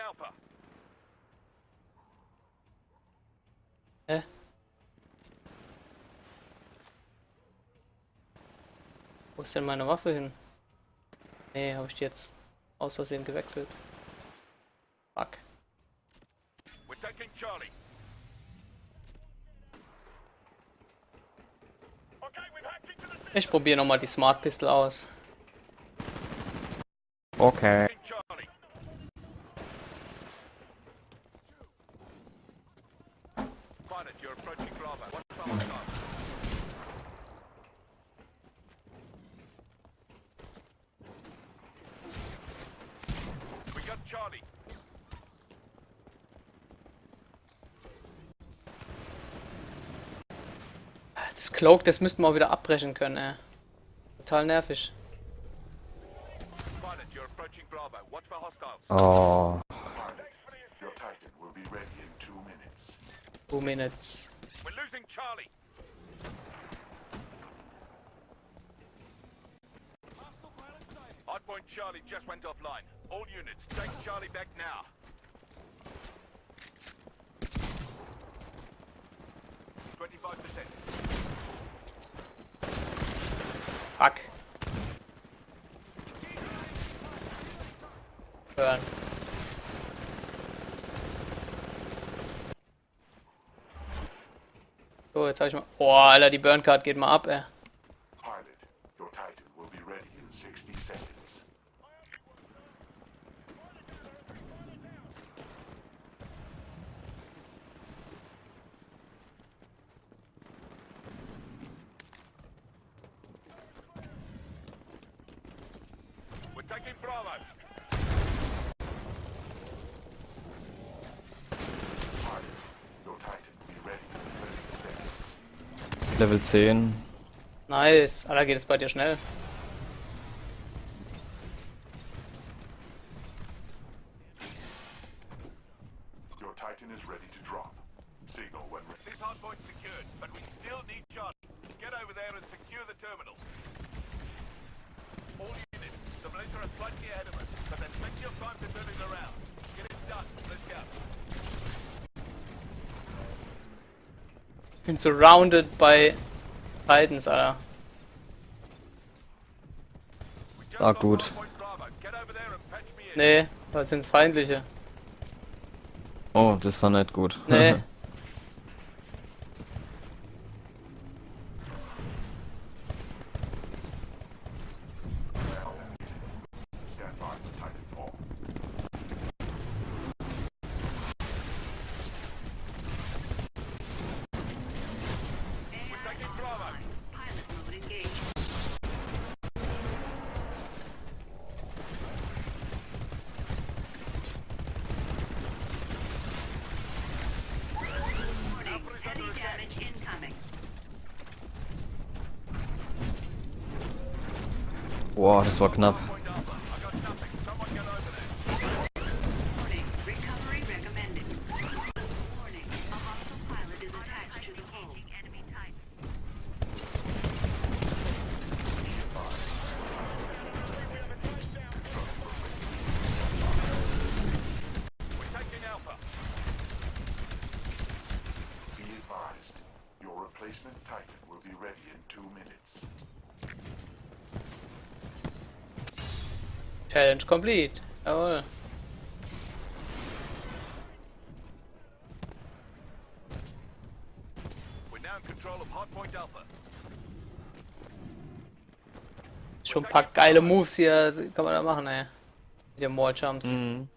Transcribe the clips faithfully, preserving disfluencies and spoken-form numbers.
Alpha. Hä? Wo ist denn meine Waffe hin? Nee, hab ich die jetzt aus Versehen gewechselt? Fuck. We're taking Charlie. Okay, we've hacked into the system. Ich probier nochmal die Smart Pistol aus. Okay. Taking Charlie. Pilot, you're approaching Bravo. Watch the hostile. We got Charlie. Das Cloak, das müssten wir auch wieder abbrechen können, ey. Total nervig. Pilot, you're approaching Bravo. Watch for hostiles. Oh. Pilot, your Titan will be ready in two minutes. Two minutes. We're losing Charlie. Hardpoint Charlie just went offline. All units, take Charlie back now. Twenty-five percent. Fuck. Burn. So, jetzt hab ich mal. Boah, Alter, die Burn Card geht mal ab, ey. Pilot, your Titan will be ready in sixty seconds. We're taking Bravo. Pilot, your Titan will be ready in thirty seconds. Level zehn. Nice. Alter, geht es bei dir schnell? Your Titan is ready to drop. Signal when ready. This hardpoint secured, but we still need Charlie. Get over there and secure the terminal. All units, the Militia are slightly ahead of us, but there's plenty of time to turn it around. Get it done. Let's go. Bin surrounded by Titans, Alter. Ah, gut. Nee, das sind feindliche. Oh, das is doch net gut. Nee. Boah, das war knapp. Challenge complete. Jawohl. We're now in control of Hardpoint Alpha. Schon ein paar geile Moves hier kann man da machen, ey. Mit den Wall Jumps. Mhm.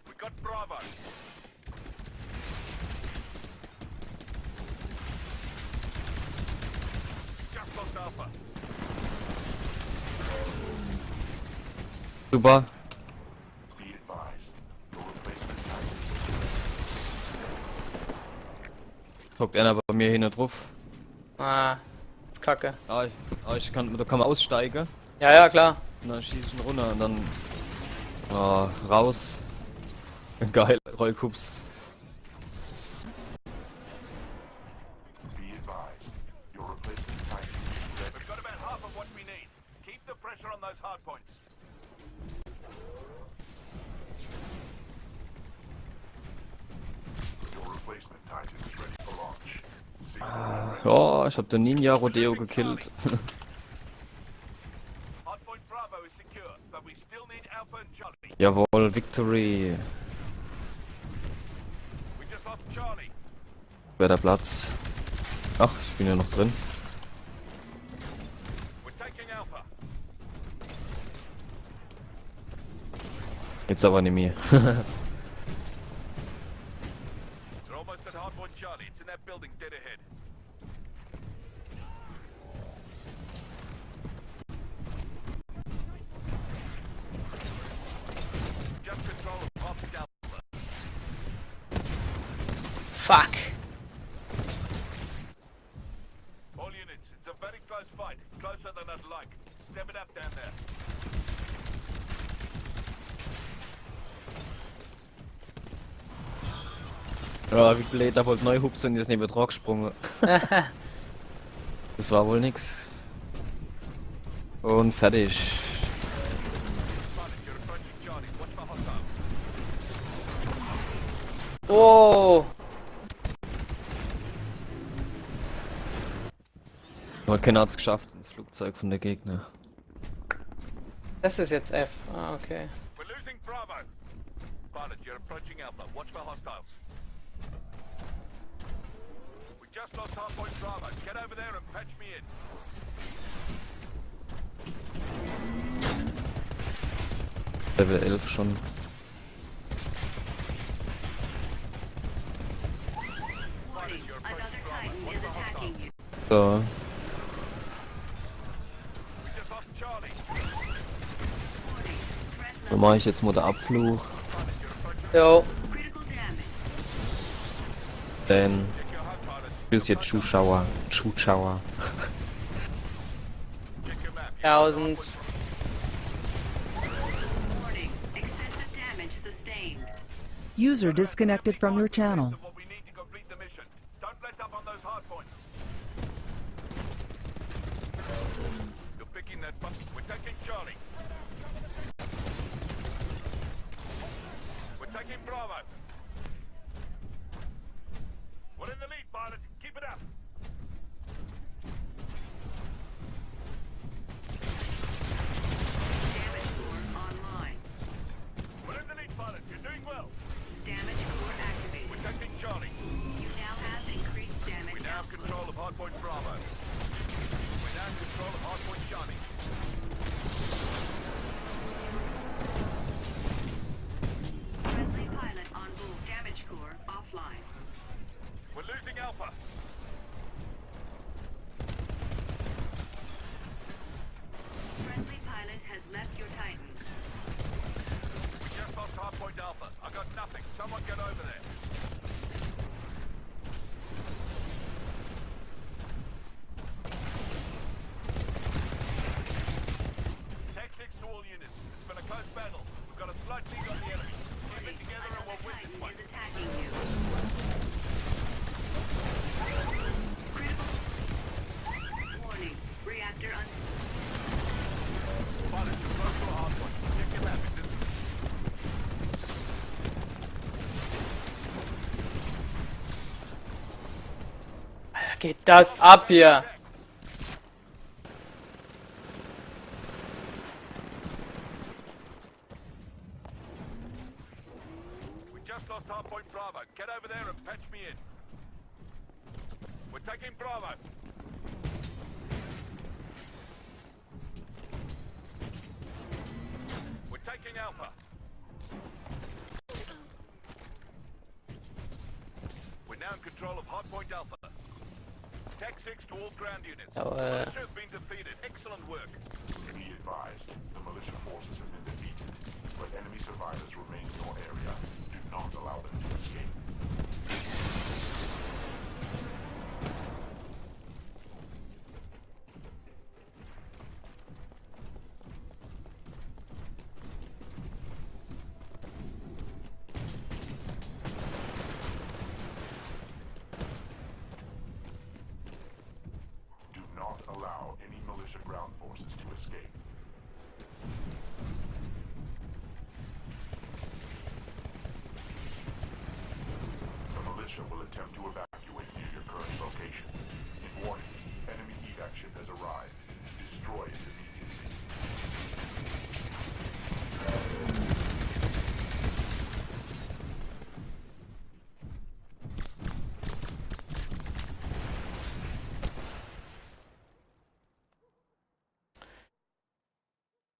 We got Bravo. Just lost Alpha. Super. Be advised. Hockt einer bei mir hinne druff. Ah, is kacke. Ah, ich, ah, ich kann, da kann man aussteige. Ja, ja, klar. Und dann schieß ich ihn runter und dann. Ah, raus. Geil, Rollkups. Be advised. Your replacement tank. We've got about half of what we need. Keep the pressure on those hardpoints. Your replacement Titan is ready for launch. Ah, ja, ich hab den Ninja Rodeo gekillt. Hardpoint Bravo is secure, but we still need Alpha and Charlie. Jawohl, Victory. We just lost Charlie. Wär der Platz. Ach, ich bin ja noch drin. We're taking Alpha. Jetzt aber nicht mehr. They're almost at Hardpoint Charlie. It's in that building, dead ahead. Just control of hostile. Fuck. All units, it's a very close fight. Closer than I'd like. Step it up down there. Ja, wie blöd, der wollt neu hupse un is nebe dra gesprunge. Das war wohl nix. Un fertig. Oh. Wohl keiner hat's geschafft ins Flugzeug von der Gegner. Das is jetzt F. Ah, okay. We're losing Bravo. Pilot, you're approaching Alpha. Watch for hostiles. We just lost hardpoint Bravo. Get over there and patch me in. Level elf schon. Warning, another Titan is attacking you. So. Dann mach ich jetzt mal den Abflug. Jo. Denn bis jetzt Zuschauer. Zuschauer. Tausend. User disconnected from your channel. Don't let up on those hard points. You're picking that bus. We're taking Charlie. We're taking Bravo. We're in the lead, pilot. Keep it up. Damage core online. We're in the lead, pilot. You're doing well. Damage core activated. We're taking Charlie. You now have increased damage output. We now have control of hardpoint Bravo. We now have control of hardpoint Charlie. Friendly pilot on board. Damage core offline. We're losing Alpha. Friendly pilot has left your Titan. We just lost hardpoint Alpha. I got nothing. Someone get over there. Tech six to all units. It's been a close battle. We've got a slight lead on the enemy. Keep it together and we'll win this one. Is attacking you. Critical. Warning. Reactor un- Pilot, you're close to a hard point. Check your map. Alter, geht das ab hier. We just lost hardpoint Bravo. Get over there and patch me in. We're taking Bravo. We're taking Alpha. We're now in control of hardpoint Alpha. Tech six to all ground units. Jawohl. Militia have been defeated. Excellent work. Be advised, the militia forces have been defeated, but enemy survivors remain in your area. Do not allow them to escape. Do not allow any militia ground forces to escape.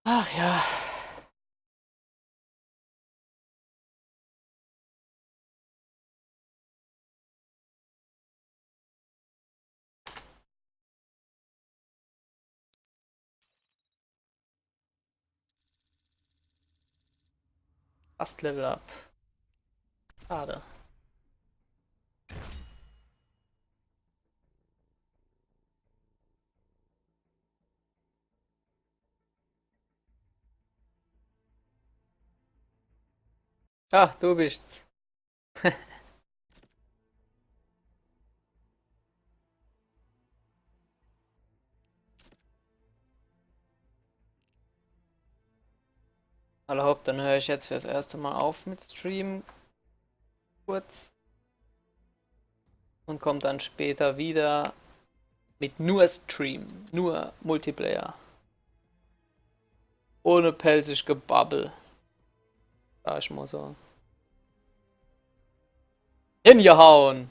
Ach ja. Fast Level Up. Schade. Ah, du bist's. Alla hopp, dann höre ich jetzt fürs erste Mal auf mit Stream. Kurz. Und komme dann später wieder mit nur Stream, nur Multiplayer. Ohne pälzisch Gebabbel. Sag ich mal so. Hingehauen!